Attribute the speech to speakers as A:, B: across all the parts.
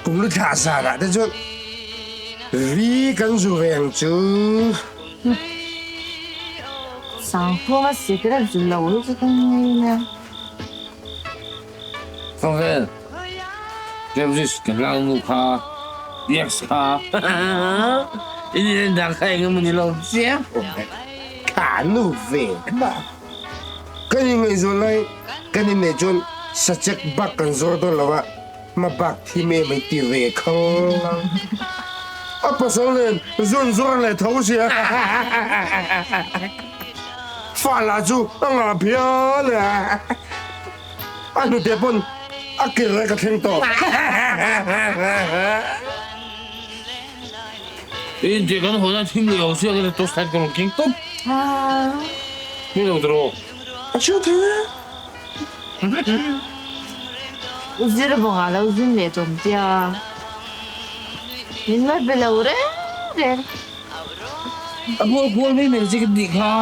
A: Kum lu thlah zanah te chuan vi kan zu ve ang chu.
B: Sangphunga cigarette zu lo hi chu ka ngei nia.
C: Khawvel terrorist ka hlau nu kha ex kha in in dang kha eng emaw ni lo chiang awm e.
A: Kha nu ve mah. Kan ingaihzawn lai kan inneih chuan sachek bak kan zawr dawn lo a, hma bak thi me mai ti ve khang lang. A pasal nen zun zuar leh tho sia. Fa lah chu a ngah phian a. A hnute pawn a kir rek a thleng tawh.
C: In tih kan hawn a thim leh ho sia ka torch light ka rawn keng tawp. Ni lo tiraw?
A: A chiu thei e.
B: U zir bawngah lo zin leh tawm tia min la be lo reng reng.
C: A bual kual mai mai che ka tih kha.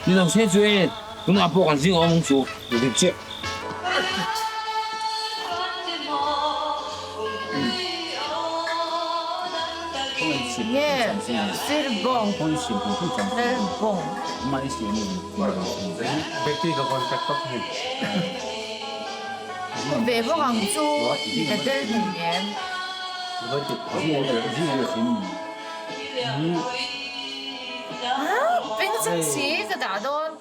C: Ni lo se chu e, tunah pawh kan zing awm ang chu.
A: Dik chiah.
B: Nge sir bawng lal bawng. Ve bawk ang chu ka tel hleinem. Bengchheng si ka dah dawn.